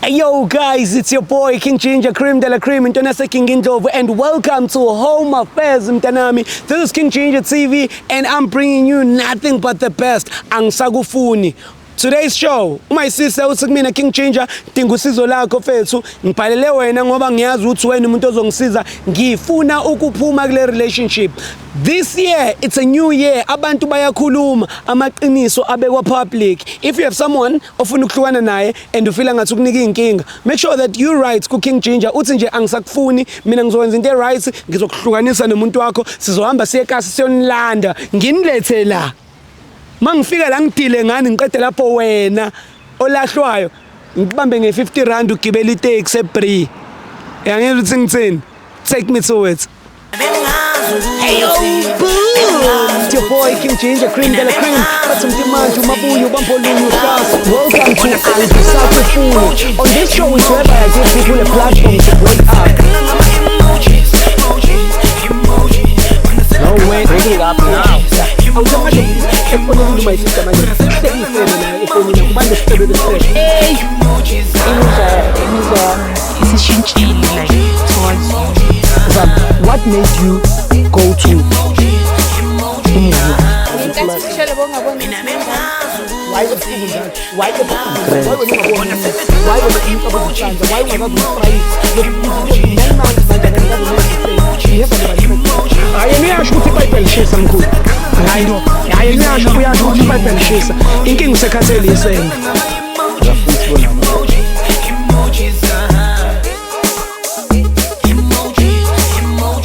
Hey yo guys, it's your boy King Ginger Cream de la Cream Intwana King Indlovu and welcome to Home Affairs mntanami. This is King Ginger TV and I'm bringing you nothing but the best. Angisakufuni. Today's show, uma sister uthi kumina King Ginger, dinga usizo lakho mfethu, ngibhalele wena ngoba ngiyazi ukuthi wena umuntu ozongisiza, ngifuna ukuphuma kule relationship. This year it's a new year, abantu bayakhuluma, amaqiniso abekwa public. If you have someone ofuna ukuhlukana naye and ufila ngathi ukunika inkinga, make sure that you write ku King Ginger uthi nje angisakufuni, mina ngizokwenza into right, ngizokuhlukanisa nomuntu wakho, sizohamba siye kasi siyonilanda, nginilethe la. Mangifika la ngidile ngani ngiqede lapho wena olahlwayo ngikubambe nge-50 rand ugibela iteksi eBree. Yangizwa ukuthi ngithini? Take me to it. Hey yo, boom! It's your boy King Ginger Cream de la Cream. Bathi mntimanje umabuyo bambolunye uhlasa. Welcome to Angisakufuni. On this show is whereby I give people a platform to break up. No way, bring it up now. Awusamanje efonini my sister manje. Hlekisele la efonini kubande sicebe besicebe. Imizwa yami isishintshile like towards you. Zam, what made you go to umuzi? Ngenkathi ushele bongaboni Why ebusuku njalo? Why ebusuku? Why wena ungaboni? Why wena umcabango uhlanza? Why ungakazi umfrayisi? Hayi yena uyasho ukuthi iBhayibheli lishisa mkhulu. Hayi no. Hayi yena uyasho uyasho ukuthi iBhayibheli lishisa. Inkinga usekhathele isende.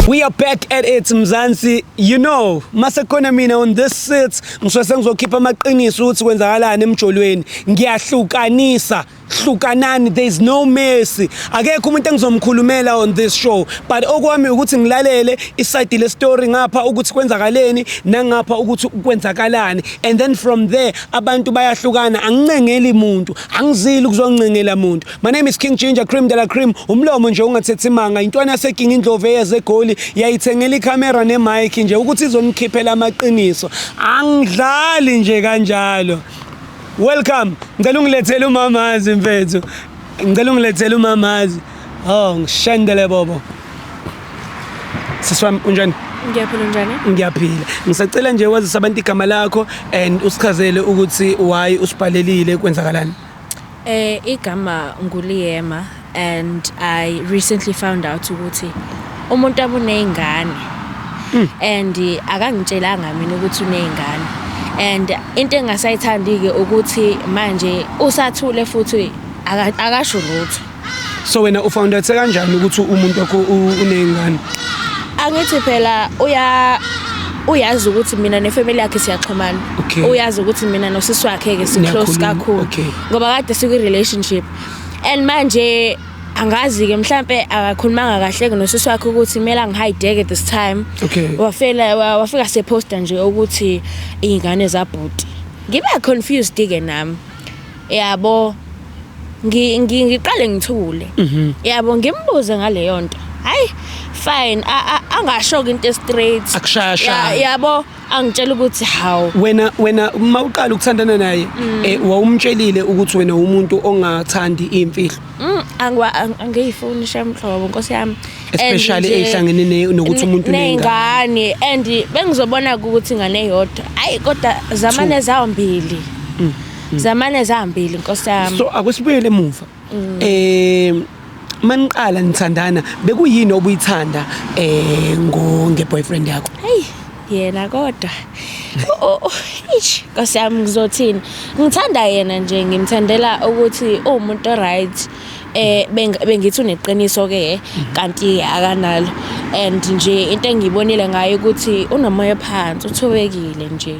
We are back at it Mzansi. You know, masekhona mina on this seat ngisuke sengizokhipha amaqiniso ukuthi kwenzakalani emjolweni. Ngiyahlukanisa. Hlukanani, there is no mercy. Akekho umuntu engizomkhulumela on this show, but okwami ukuthi ngilalele iside le story ngapha ukuthi kwenzakaleni nangapha ukuthi kwenzakalani and then from there abantu bayahlukana. Angincengeli muntu, angizili ukuzoncengela muntu. My name is King Ginger Cream de la Cream. Umlomo nje ungathethi manga. Intwana yaseKing Indlovu eyeze eGoli yayithengela ikhamera nemic nje ukuthi izonikhiphela amaqiniso. Angidlali nje kanjalo. Welcome. Ngicela ungilethele umamazi mfethu. Ngicela ungilethele umamazi. Oh, ngishendele bobo. Sisi wami unjani? Ngiyaphila, njani? Ngiyaphila. Ngisacela nje wazise abantu igama lakho and usichazele ukuthi why usibhalelile kwenzakalani. Igama nguLiyema and I recently found out ukuthi umuntu abunezingane. And akangitshelanga mina ukuthi unezingane. And into engasayithandi ke ukuthi manje usathule futhi akasho lutho. So wena ufound out kanjani ukuthi umuntu wakho unezingane? Angithi phela uyazi ukuthi mina nefamily yakhe siyaxhumana. Uyazi ukuthi mina nosisi wakhe ke si close Niyakhuluma, kakhulu. Ngoba kade siku relationship. And manje angazi ke mhlambe akakhulumanga kahle ke nosisi wakhe ukuthi kumele angihide this time. Wafela wafika seposta nje ukuthi izingane zabhuti. Ngiba confused ke nami. Yabo ngiqale ngithule. Yabo ngimbuze ngaleyo nto. Hayi fine angasho ke into straight. Akushaya shaya. Yabo angitshela ukuthi hawu Wena mawuqala ukuthandana naye wawumtshelile ukuthi wena umuntu ongathandi imfihlo. Angiyifuni shamhlobo Nkosi yami. Especially ehlangene nokuthi umuntu unengane. And bengizobona ukuthi ingane eyodwa. Hayi kodwa zamane zambili. Zamane zambili Nkosi yami. So akusibuyele emuva. Maniqala nithandana bekuyini obuyithanda nge boyfriend yakho? Hey yena kodwa. Ish Nkosi yami ngizothini? Ngithanda yena nje ngimthandela ukuthi uwumuntu right. Bengithi uneqiniso ke kanti akanalo. And nje into engiyibonile ngaye ukuthi unomoya phansi, uthobekile nje.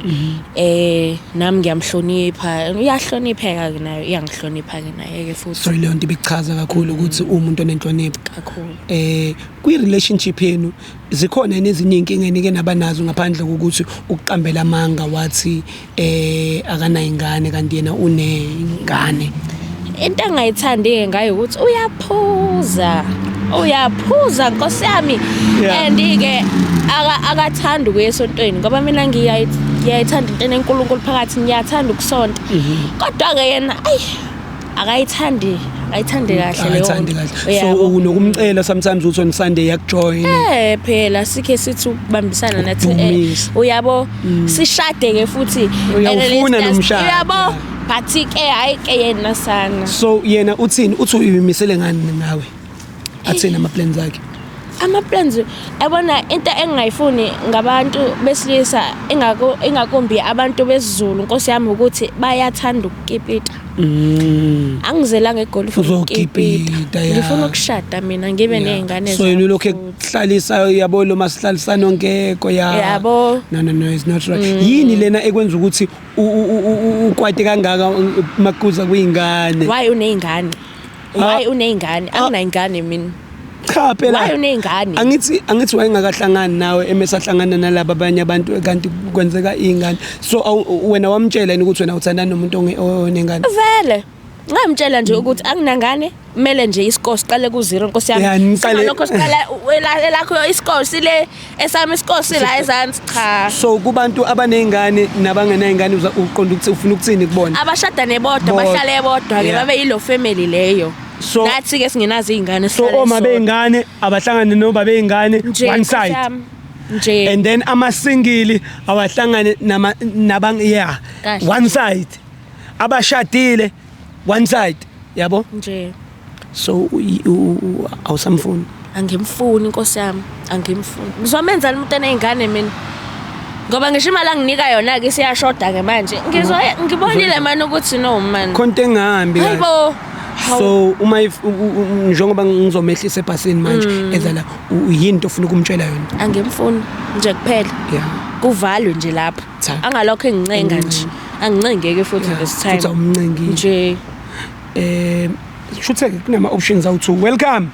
Nami ngiyamhlonipha, uyahlonipheka ke naye, uyangihlonipha ke naye ke futhi. So leyo nto ibichaza kakhulu ukuthi umuntu onenhlonipho kakhulu. Kwi relationship yenu zikhona nezinye inkinga enike nabanazo ngaphandle kokuthi ukuqambela amanga wathi akanayingane kanti yena unengane? Into engayithandi ngayo ukuthi uyaphuza. Uyaphuza Nkosi yami. And ke akathandi ukuya esontweni ngoba mina ngiyayithanda into enenkulunkulu phakathi, ngiyathanda ukusonta. Kodwa ke yena ayi akayithandi, Ayithande kahle leyo. Ayithandi kahle. So Uyabo. unokumcela sometimes ukuthi on Sunday yakujoin. Phela sikhe sithi ukubambisana nathi Ukudumisa. uyabo, sishade ke futhi. Uyawufuna And nomshado. Uyabo, but ke hayi ke yena sana. So yena uthini, uthi uyimisele ngani ngawe? Athini ama plans akhe? Ama-plans, yabona, into engingayifuni ngabantu besilisa, ingakumbi abantu besiZulu, nkosi yami, ukuthi bayathanda ukukipita. Angizelanga eGoli for Uzokipita, ukukipita. ya. Ngifuna ukushada mina, ngibe ney'ngane. So yena zami ulokhu futhi. ekuhlalisa, yabo, lo masihlalisano ngekho, ya. Yabo. No, no, no, it's not right. Yini lena ekwenza ukuthi ukwate kangaka makuza kuyingane? Why uney'ngane? Why uney'ngane? Anginay'ngane mina. Cha phela. Why uney'ngane? Angithi wayengakahlangani nawe, emesahlangana nalaba abanye abantu, kanti kwenzeka iy'ngane. So wena wamtshela yini ukuthi wena uthandana nomuntu onengane? Vele ngamtshela nje ukuthi anginangane, kumele nje iscore siqale ku-zero, nkosi yami. Ya, niqale- Singalokho siqala elakho iscore sile, esami iscore sila ezansi, cha. So kubantu abaney'ngane nabangenay'ngane, uqonda ukuthi ufuna ukuthini kubona? Abashada nebodwa Bodwa. bahlale bodwa ke, babe yilo family leyo. Nathi ke singenazo iy'ngane, So sihlale oma sodwa. bey'ngane abahlangane noba bey'ngane Nje, one nkosi side. yami, nje. And then ama-single awahlangane nama nabang, yeah, Kahle. one side, abashadile one side, yabo. Nje. So awusamfuni? Angimfuni, inkosi yami, angimfuni. Ngizomenzani umuntu eney'ngane mina? Ngoba ngisho imali anginika yona-ke isiyashoda-ke manje. Ngibonile mani ukuthi no man. Khonto engahambi kahle. Hayibo. So uma njengoba ngizomehlisa ebhasini manje eza la, yini into ofuna ukumtshela yona? Angimfuni nje kuphela. Kuvalwe nje lapho. Cha. Angalokho engincenga nje. Angincengeke futhi this time. Futhi awumncengile. Nje. Shutheke kunama options awu2. Welcome.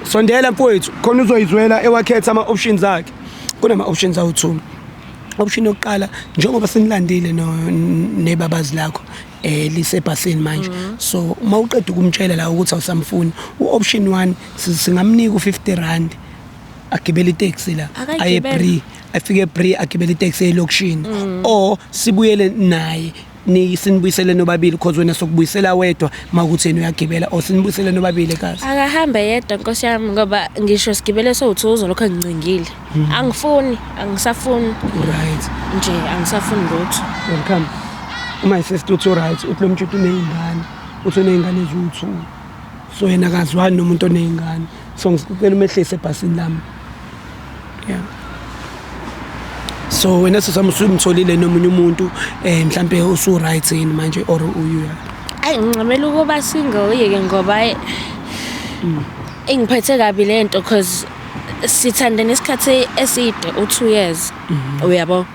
Sondela mfowethu, khona uzoyizwela ewakhetha ama options akhe. Kunama options awu2. Option yokuqala, njengoba sinilandile no nebabazi lakho lisebhasini manje, so uma uqeda ukumtshela la ukuthi awusamfuni, u-option 1, singamnika u50 rand agibele itaxi la aye Akayigibele. Bree, afike Bree, agibele itaxi elokishini, or sibuyele naye, ni sinibuyisele nobabili, because wena sokubuyisela wedwa makuthi yena uyagibela, or sinibuyisele nobabili ekhaya. Akahambe yedwa, nkosi yami, ngoba ngisho sigibele sowu-two uzolokhu engincengile. Angifuni, angisafuni. Right. Nje angisafuni lutho. Welcome. Uma sister uthi right, uthi lo mtshito uneyingane, uthi uneyingane eziwu-2, so yena akazwani nomuntu oneyingane, so ngicela umehlise ebhasini lami, yeah. So wena sesami usumtholile nomunye umuntu, mhlambe usu right yini manje, or uyu? Ayi, ngincamela ukuba single yeke, ngoba ayi, ingiphethe kabi lento, cause sithandene isikhathi eside, u-2 years, uyabo,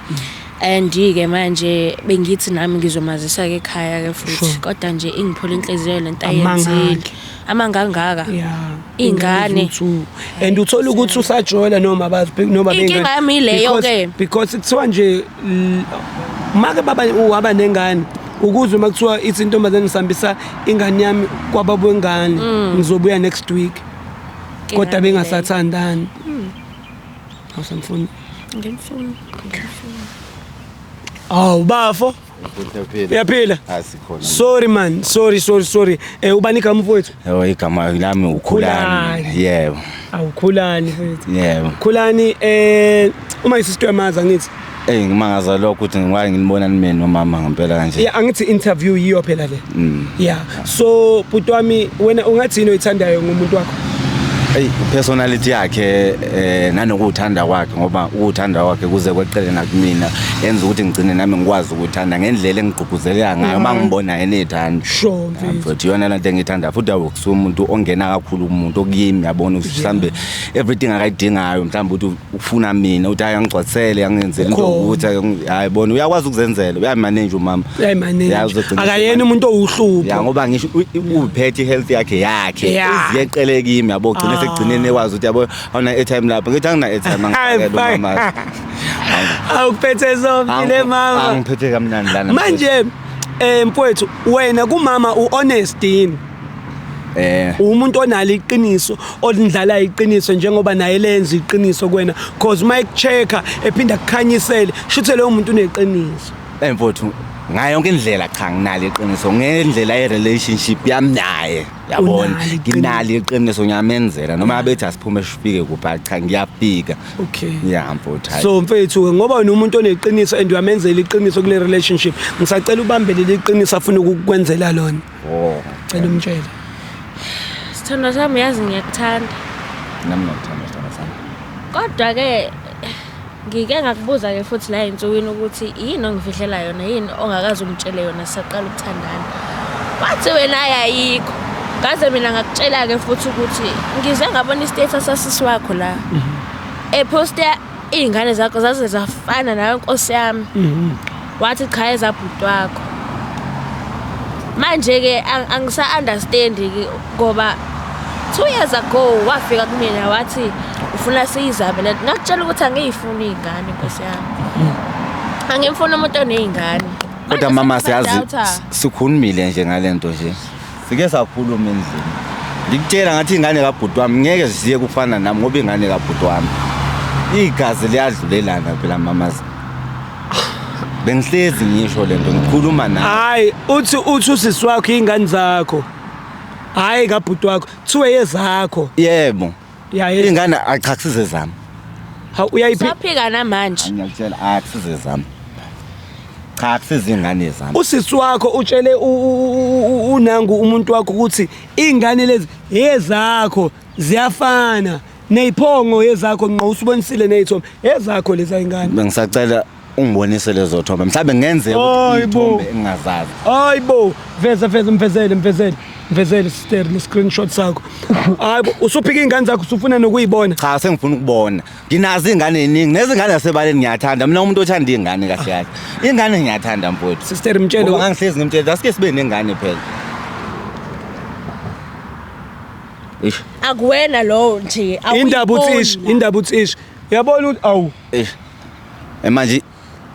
and-ke manje bengithi nami ngizomazisa-ke ekhaya-ke futhi. Kodwa nje ingiphola inhliziyo lento Amanga ayenzile. akhe. Amanga angaka. Iy'ngane Iy'ngane. eziwu-two. And uthola ukuthi usajola noma bazi noma Inkinga beyingane. yami ileyo ke. Because kuthiwa nje make baba waba nengane, ukuze uma kuthiwa ithi intombazane ngisambisa ingane yami kwababo wengane, ngizobuya next week, Inkinga kodwa yami bengasathandani. Awusamfuni? leyo. Ngimfuni. Awu bafo. Uyaphila? Uyaphila? Asikhona. Sorry man, sorry, sorry, sorry. Ubani igama mfowethu? Yebo, igama lami uKhulani. Khulani. Yebo. Awukhulani mfowethu. Yebo. Khulani, uma isister yamazi angithi. Ngimangaza lokho ukuthi ngikwazi nginibona nime nomama ngempela kanje. Yeah, angithi interview yiyo phela le. Yeah. So bhuti wami, wena ungathini oyithandayo ngomuntu wakho? Hey, personality yakhe nanokuthanda kwakhe, ngoba ukuthanda kwakhe kuze kweqele nakumina, yenza ukuthi ngigcine nami ngikwazi ukuthanda ngendlela engigqugquzeleka ngayo uma ngibona yena ethanda. Sure mfethu. Mfethu, iyona lento engiyithanda futhi, awukusuka umuntu ongena kakhulu umuntu okuyimi, yabona, ukuthi mhlambe everything akayidingayo, mhlambe ukuthi ufuna mina ukuthi hayi angigcwalisele, angenzele into, Ukhona. ukuthi hayi bona uyakwazi ukuzenzela, uyamanage umama. Uyayimanage. Ya, uzogcina Akayena umuntu owuhlupho. Ya, ngoba ngisho uphethe i-health yakhe iziyeqele kimi, yabo, ugcine sekugcineni ekwazi ukuthi, yabo, awuna airtime lapho, ngithi angina airtime, angifakele umama. Awukuphethe softile mama. Angiphethe kamnandi lana. Manje mfowethu, wena kumama uhonest yini? Umuntu onalo iqiniso, olindlala iqiniso, njengoba naye lenza iqiniso kuwena, cause uma ekuchecka ephinda kukhanyisele, shuthe leyo muntu uneqiniso. Mfowethu, Ngayo yonke indlela, cha, nginalo iqiniso ngendlela ye-relationship yami naye, yabona. Unalo iqiniso. Nginalo iqiniso, ngiyamenzela noma bethi asiphume sifike kuphi, cha, ngiyafika. Ya mfowethu, hayi. So mfethu, ngoba wena umuntu oneqiniso and uyamenzela iqiniso kule relationship, ngisacela ubambelele iqiniso afuna ukukwenzela lona. Oh. Cela umtshele. Sithandwa sami, yazi ngiyakuthanda. Nami ngiyakuthanda, sithandwa sami. Kodwa-ke ngike ngakubuza-ke futhi la ey'nsukwini ukuthi yini ongifihlela yona, yini ongakaze ungitshele yona sisaqala ukuthandana. Wathi wena ayikho. Ngaze mina ngakutshela-ke futhi ukuthi ngize ngabona i-status sasisi wakho la. Ephosta iy'ngane zakho zaze zafana nawe, nkosi yami. Wathi cha, ezabhuti wakho. Manje-ke angisa-understand-ke ngoba 2 years ago wafika kumina wathi ufuna siyizame le nto. Ngakutshela ukuthi angiyifuni iy'ngane, nkosi yami. Angimfuni umuntu oney'ngane. Kodwa Manje mama, siyazi sengiba-doubta. sikhulumile nje ngale nto nje, sike sakhuluma endlini, ngikutshela ngathi ingane kabhuti wami ngeke ziye kufana nami ngoba ingane kabhuti wami igazi liyadlulelana phela mamazi. Bengihlezi ngisho lento, ngikhuluma nawe. Hayi, uthi usisi wakho ingane zakho, hayi kabhuti wakho, kuthiwe yezakho. Yebo. Ya. Ingane acha, kusize zami. Ha, uyayiphi? Saphika namanje. Ngiyakutshela, akusize zami, cha, akusize ingane zami. Usisi wakho utshele unangu umuntu wakho ukuthi ingane lezi ezakho, ziyafana neyiphongo yezakho ngqo, usibonisile ney'thombe ezakho leza ingane. Bengisacela ungibonise lezo thombe, mhlawumbe ngenzeka ukuthi Hayi bo. iy'thombe engingazazi. Hayi bo, veza, veza, mvezele, mvezele, mvezele sister le screenshot sakho. Hayi bo, usuphika iy'ngane zakho, usufuna nokuyibona. Cha, sengifuna ukubona. Nginazo iy'ngane ey'ningi, nezingane zasebaleni ngiyathanda mina, umuntu othanda iy'ngane kahle kahle, ingane ngiyathanda mfowethu. Sister, mtshele. Ngoba ngangihlezi ngimtshela asike sibe nengane phela. Eish. Akuwena lowo nje. Indaba uthi ish. Awuyiboni la. Indaba uthi ish, uyabona ukuthi awu. Eish. Manje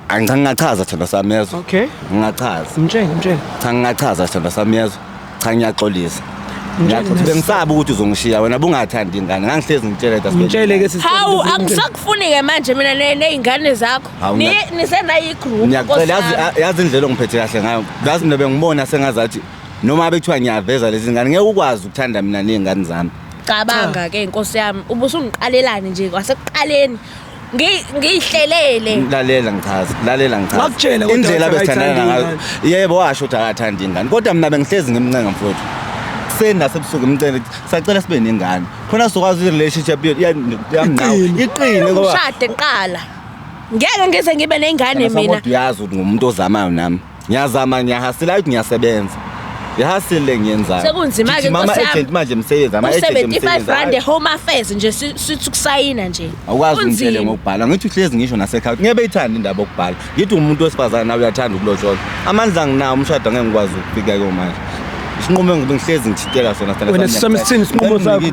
angicha, ngingachaza, sithandwa sami, yezwa. Ngingachaza. Mtshele, mtshele. Cha, ngingachaza, sithandwa sami, yezwa. Cha, ngiyaxolisa. Mtshele. Ngiyaxolisa, bengisaba ukuthi uzongishiya wena bungathandi ingane, ngangihlezi ngitshela ukuthi asibe Mtshele ke nengane. sister. Hawu, angisakufuni-ke manje mina ney'ngane zakho. Hawu, Nisenayo i-group. Ngiyacela. Nkosi yami. Yazi indlela ongiphethe kahle ngayo, yazi mina bengibona sengazathi noma bekuthiwa ngiyaveza lezi ngane, ngeke ukwazi ukuthanda mina ney'ngane zami. Cabanga-ke, nkosi yami, ubusungiqalelani nje kwasekuqaleni. Ngiyihlelele. Lalela ngichaze, lalela ngichaze. Wakutshela kodwa Indlela wathi besithandana akayithandi. ngayo. Yebo, washo ukuthi akathandi ingane, kodwa mina bengihlezi ngimncenga mfowethu, kuseni nasebusuku ngimcela ukuthi sacela sibe nengane khona sizokwazi i-relationship yami nawe Iqine. iqine ngoba Ngishade kuqala. Ngeke ngize ngibe ney'ngane mina. Kodwa uyazi ukuthi ngumuntu ozamayo, nami ngiyazama, ngiyahasila ukuthi ngiyasebenza, ihasile le ngiyenzayo. Sekunzima-ke, Gijima Nkosi yami. ama-agent manje emsebenzi, ama-agent U-75 emsebenzi. rand e-Home Affairs nje sithi ukusayina nje. Awukwazi ungitshele Kunzima. ngokubhala, ngithi uhlezi ngisho nasekhaya ngeke beyithande indaba yokubhala. Ngithi umuntu wesifazane nawe uyathanda ukulotsholwa, amandla anginawo, umshado angeke ngikwazi ukufika kuwo manje. Isinqumo engihlezi ngithintela sona. Wena sisami, sithini isinqumo sakho?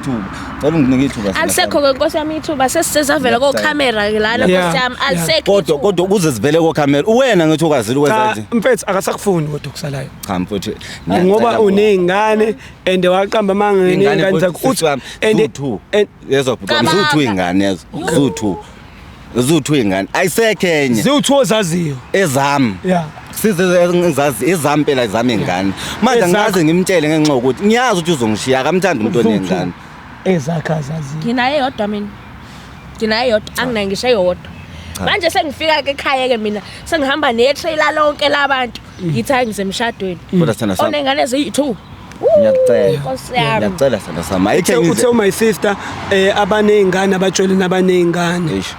Cela unginike ithuba, sithandwa sami. Alisekho-ke, nkosi yami, ithuba, sesisezavela kokhamera-ke lana, nkosi yami, alisekho Kodwa ithuba. kodwa ukuze sivele kokhamera, uwena ngithi ukwazile ukwenza Cha nje. mfethu, akasakufuni kodwa kusalayo. Cha mfethu. Ngoba uney'ngane and waqamba amanga Ingane ney'ngane zakho uthi and and and yezwa bhuti wami, Cabanga. ziwu-two iy'ngane, yezwa, ziwu-two, ziwu-two iy'ngane, ayisekho enye. Ziwu-two ozaziyo. Ezami. Size ngizazi ezami phela, ezami iy'ngane manje. Ezakho. Angikaze ngimtshele ngenxa yokuthi ngiyazi ukuthi uzongishiya, akamthandi umuntu oney'ngane. Ezakhe azaziyo. Nginayo eyodwa mina, nginayo eyodwa, anginayo ngisho eyodwa. Manje sengifika-ke ekhaya-ke mina, sengihamba ne-trailer lonke labantu, ngithi hayi, ngisemshadweni Kodwa sithandwa sami, onengane eziyi-two. Ngiyacela. Nkosi yami. Ngiyacela, sithandwa sami, ayikho enye Uthe my sister abaney'ngane abatshele nabaney'ngane. Eish.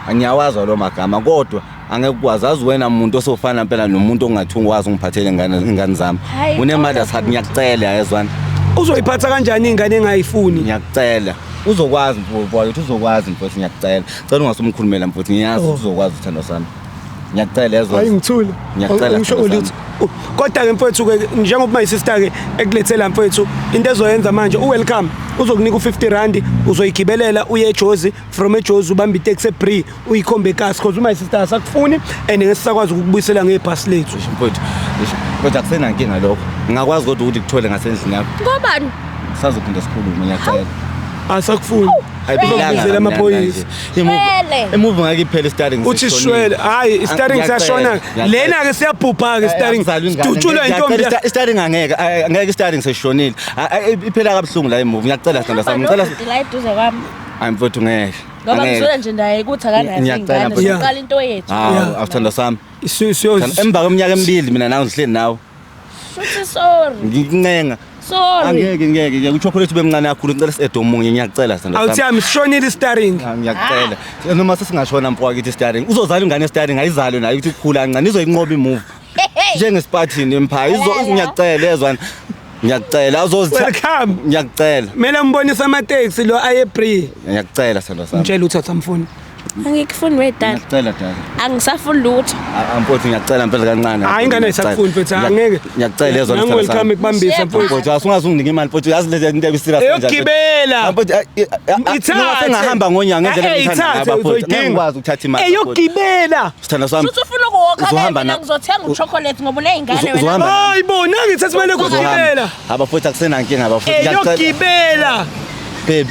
Angiyawazi lo magama, kodwa angeke ukwazi azi wena umuntu osofana phela nomuntu ongathi ungwazi ungiphathele ingane, ingane zami. Hayi, Une-mother's heart, ngiyakucela, yezwana. Uzoyiphatha kanjani ingane engayifuni? Ngiyakucela. Uzokwazi mfowethu, uzokwazi mfowethu, ngiyakucela. Cela ungasumkhulumela mfowethu, ngiyazi Oh. uzokwazi, uthandwa sami. Ngiyakucela, yezwa. Hayi, ngithule. Ngiyacela, Ngisho sithandwa lutho. Kodwa-ke mfowethu-ke, njengoba my sister-ke ekulethela mfowethu into ezoyenza manje, u-welcome, uzokunika u-50 rand, uzoyigibelela uye eJozi, from eJozi ubambe iteksi eBree, uyikhombe ekasi, cause my sister asakufuni and ngeke sisakwazi ukukubuyisela ngebhasi lethu. Eish, mfowethu. Eish, kodwa akusenankinga lokho. Ngingakwazi kodwa ukuthi kuthole ngasendlini yakho. Ngobani? Sazophinde sikhulume, ngiyacela. Asakufuni. Ayiphelanga Uzobizela amaphoyisa. Shwele. Imuvi ngeke iphele starting. Uthi shwele, hayi starting siyashona. Lena ke siyabhubha ke starting. Dutshulwa intombi. Starting angeke, angeke starting seshonile. Iphela kabuhlungu la imuvi. Ngiyacela sithando sami. Ngicela la eduze kwami. Hayi mfowethu ngeke. Ngoba Angeke. ngizwe nje naye ukuthi akanazo Ngiyacela, ingane. mfowethu. Siqala into yethu. Hawu, awuthando sami. Siyo Emva kweminyaka emibili mina nawe ngihleli nawe. Shuthi sorry. Ngikuncenga. Sorry. Angeke ngeke ngeke uchocolate ube mncane kakhulu ngicela si-add omunye ngiyacela sithando sami. Awuthi yami sishonile starting. Ah, ngiyacela noma sesingashona mfowethu starting uzozala ingane starting ayizalwe nayo ukuthi ukukhula kancane izoyinqoba imove njengesiphathini empire izo ngiyacela ezwana ngiyakucela azozitha Welcome. Ngiyakucela. Kumele ngibonise amateksi lo aye pre. Ngiyakucela sithando sami. Ngitshela ukuthi awusamfuni. Angikufuni wedala. Ngiyakucela dala. Angisafuni lutho. Mfowethu ngiyakucela impela kancane. Hayi ingane ayisakufuni mfethu angeke. Ngiyakucela ezwana Nangu welcome ekubambisa mfethu. Mfowethu asungaze unginike imali mfowethu yazi le into ebiserious Eyokugibela. Mfowethu Ithathe. noma sengahamba ngonyaka ngendlela Eh, engithanda ithathe, ngayo bafowethu. uzoyidinga. Ngeke ngikwazi ukuthatha imali. bafowethu. Eyokugibela. Sithando sami. Futhi ufuna ukuwokha Uzohamba mina na- ngizothenga uchocolate ngoba uney'ngane wena. Uzohamba nami. Hayi bo, nangithatha imali yokugibela. Abafowethu akusenankinga abafowethu. Ngiyacela Eyokugibela. baby.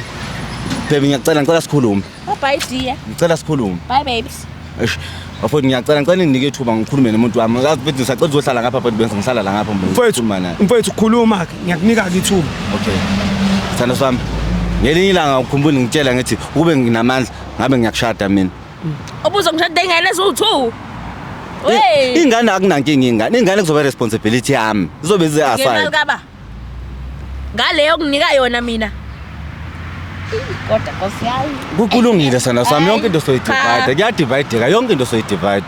Baby ngiyacela ngicela sikhulume. Oh, bye dear. Ngicela sikhulume. Bye babes. Eish. Bafowethu ngiyacela ngicela ninginike ithuba ngikhulume nomuntu wami. Ngazi mfethu ngisacela uzohlala ngapha mfethu bese ngihlala la ngapha Mfethu, ngikhuluma naye. mfethu khuluma ke, ngiyakunika ke ithuba. Okay. Sithando sami. Ngelinye ilanga ukhumbule ngitshela ngithi ukube nginamandla ngabe ngiyakushada mina. Ubuzongishada ingane eziwu-2. Wey. Ingane akunankinga ingane. Ingane kuzoba responsibility yami. Izobe ize Ngemali aside. kaba. Ngaleyo kunginika yona mina. Kodwa Nkosi yami. Kulungile sithando sami yonke into Cha. soyidivide. Kuyadivide yonke into soyidivide.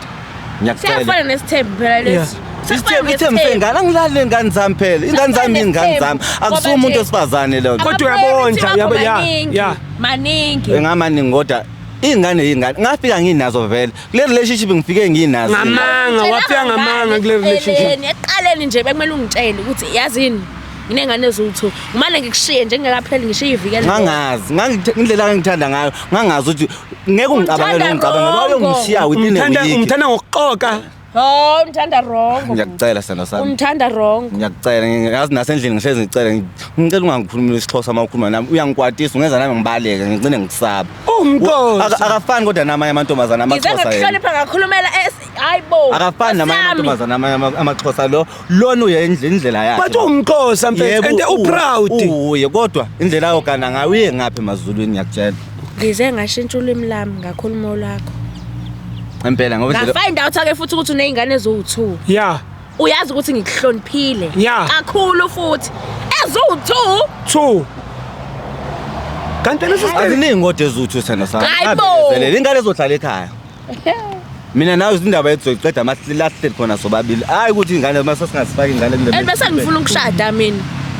Ngiyacela. Siyafana nesithembu phela lesi. Siyafana Isithembu sengane angilali lengane zami phela. Ingane zami ingane zami. Akusuye umuntu wesifazane leyo. Kodwa uyabondla, uyabo- ya, ya. Maningi. Engamaningi kodwa ingane yingane. Ngafika nginazo vele. Kule relationship ngifike nginazo. Ngamanga, wafika ngamanga kule relationship. Ekuqaleni nje bekumele ungitshele ukuthi yazini nginengane eziwu-2. Ngimane ngikushiye nje ngingakapheli ngishiye iviki elilodwa. Ngangazi, indlela engithanda ngayo, ngangazi ukuthi ngeke ungicabangele Ungithanda ungicabangele wrong. wayongishiya within a Umthanda week. umthanda ngokuqoka. Oh, umthanda wrong. Ngiyacela sithando sami. Umthanda wrong. Ngiyacela ngazi nasendlini ngihlezi ngicela ngicela ungangikhulumeli isiXhosa uma ukhuluma nami uyangikwatisa ungenza nami ngibaleke ngigcine ngikusaba. Umxhosa. Akafani kodwa namanye amantombazana Ngize amaXhosa yena. ngakuhlonipha ngakhulumela hayi bo. Akafani namanye Nkosi yami. amantombazana amanye amaXhosa lo lona uye indlela yakhe. But umxhosa mfethu Yebo, and uproud. Uye kodwa indlela ayogana ngayo uye ngapha emazulwini ngiyakutshela. Ngize ngashintsha ulimi lami ngakhuluma olwakho. Impela ngoba indlela Ngafind out ke futhi ukuthi uney'ngane eziwu-2. Yeah. Uyazi ukuthi ngikuhloniphile. Yeah. Kakhulu futhi. Eziwu-2. 2. Kanti wena sister aziningi kodwa ezuthu sithando sami. Hayi bo. Ngabekezelela, ingane ezohlala ekhaya. Mina nawe izindaba yethu zoyiqeda amahleli khona sobabili. Hayi ukuthi ingane mase singazifaki ingane kule. And bese ngifuna ukushada mina.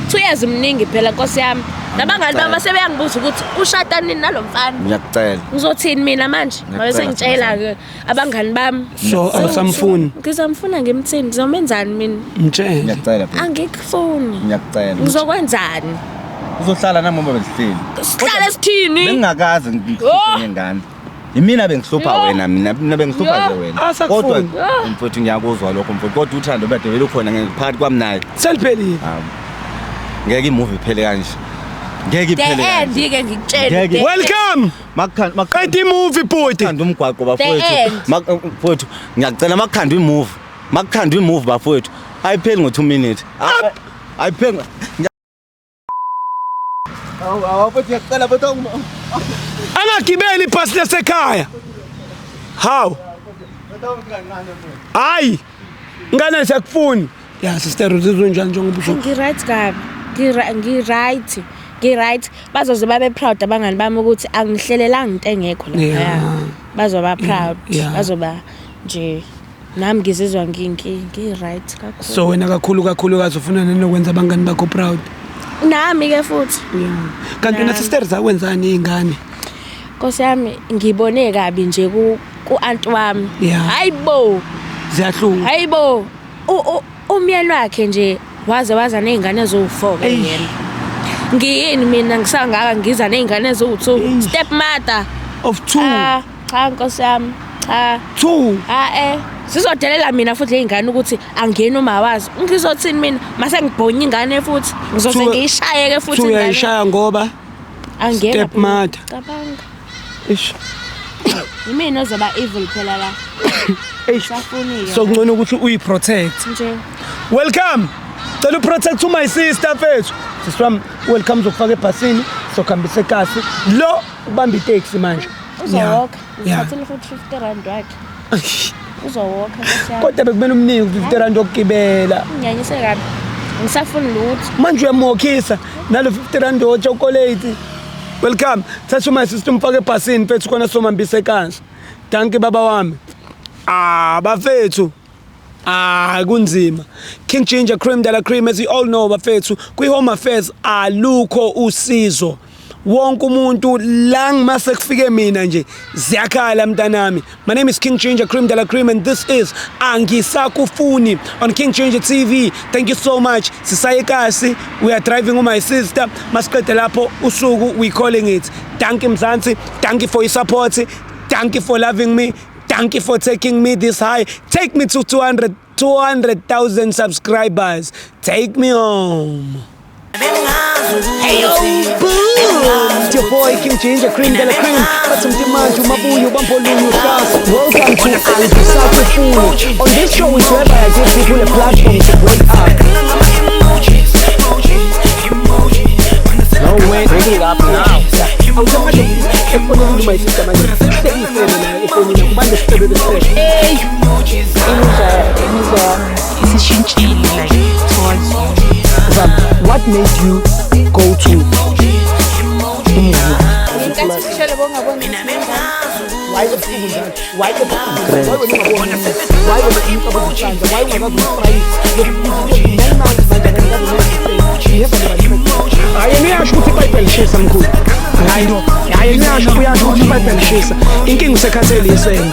2 years mningi phela Nkosi yami. Nabangani bami sebeyangibuza ukuthi ushada nini nalo mfana. Ngiyacela. Ngizothini mina manje? Ngabe sengitshela ke abangani bami. So awusamfuni. Ngizamfuna ngimthini? Ngizomenzani mina? Mtshele. Ngiyacela baby. Angikufuni. Ngiyacela. Ngizokwenzani? Uzohlala nami ngoba besihleli. Sihlale sithini? Bengingakaze ngihluphe Oh. ngengane. Yimina bengihlupha Yo. wena mina mina bengihlupha Yo. nje wena. Asakufuni. Kodwa mfowethu ngiyakuzwa lokho mfowethu kodwa uthando bade vele ukhona phakathi kwami naye. Seliphelile. Hawu. Ngeke imovie iphele kanje. Ngeke The iphele end kanje. ke ngikutshele. Ngeke. the end. Welcome. Makukhanda Qeda imovie bhuti. makukhanda umgwaqo The bafowethu. end. Mfowethu ngiyacela makukhandwe imovie. Makukhandwe imovie bafowethu. Ayipheli ngo 2 minutes. Ayipheli. Awu awu mfowethu ngiyacela mfowethu. Angagibeli ibhasi lasekhaya. Hawu. Hayi. Ngane siyakufuni. Ya sister uzizwe njani njengoba usho? Ngi-right kabi. Ngi-right. Ngi-right. Bazoze babe proud abangani bami ukuthi angihlelelanga into engekho Yeah. laphaya. Bazoba proud. Yeah. Bazoba nje nami ngizizwa ngi-right kakhulu. So wena kakhulu kakhulukazi ufuna nenokwenza abangani bakho proud. Nami ke futhi. Yeah. Kanti wena Nami. sister zakwenzani izingane? Nkosi yami ngibone kabi nje ku aunt wami. Yeah. Hayibo. Ziyahlunga. Hayibo. Umyeni wakhe nje waze waza nezingane eziwu4 ke Eish. yena. Ngiyini mina ngisangaka ngiza nezingane eziwu2. Step mother. Of 2. Ah, cha Nkosi yami. Cha. 2. Ah eh sizodelela mina futhi ley'ngane ukuthi angeni uma wazi. Ngizothini mina mase ngibhonya ingane futhi ngizoze ngiyishaye ke futhi 2 ingane. uyayishaya ngoba Angena. Step mother. Cabanga. Eish. Yimina ozoba evil phela la. Eish. Safuni-ke. So kungcono ukuthi uyi-protect. Nje. Welcome. Cela uprotect to my sister mfethu. Sisi wami, welcome, zokufaka ebhasini, sokuhambisa ekasi. Lo ubamba iteksi manje. Uzowalka. Yeah. Ngithathele futhi 50 rand wakhe. Uzowalka, nkosi yami. Kodwa bekumele umnike 50 rand yokugibela. Nginyanyise kabi. Ngisafuni lutho. Manje uyamokhisa nalo 50 rand wochocolate. Welcome. Thatha my sister umfake ebhasini mfethu, khona somhambisa ekansi. Dankie baba wami. Ah, bafethu. Ah, kunzima. King Ginger, cream de la cream, as you all know bafethu, kwi Home Affairs alukho usizo. Wonke umuntu la ngimase kufike mina nje ziyakhala mntanami. My name is King Ginger, cream de la cream, and this is Angisakufuni on King Ginger TV. Thank you so much. Sisaye kasi, we are driving with my sister. Masiqede lapho usuku, we calling it. Thank you Mzansi, thank you for your support. Thank you for loving me. Thank you for taking me this high. Take me to 200,000 subscribers. Take me home. Hey, yo, boom! It's your boy King Ginger, cream de la cream. Bathi mntimanje umabuyo bambolunye uhlasa. Welcome to Angisakufuni. On this show is whereby I give people a platform to break up. No way. Breaking up now. Awusemanje efonini my sister manje. Sekuyisele nayo efonini kubantu sicebe besicebe. Imizwa isishintshile like towards you. What made you go to Ngenkathi sishele bongaboni. Why ebusuku njalo? Why ebusuku? Why wena ungaboni? Why wena umcabango ucanza? Why ungakaze umfrayise? 9 months manje akakaze. Hayi, yena uyasho ukuthi iBhayibheli lishisa mkhulu. Hayi, hayi, yena uyasho, uyasho ukuthi iBhayibheli lishisa. Inkinga usekhathele isende.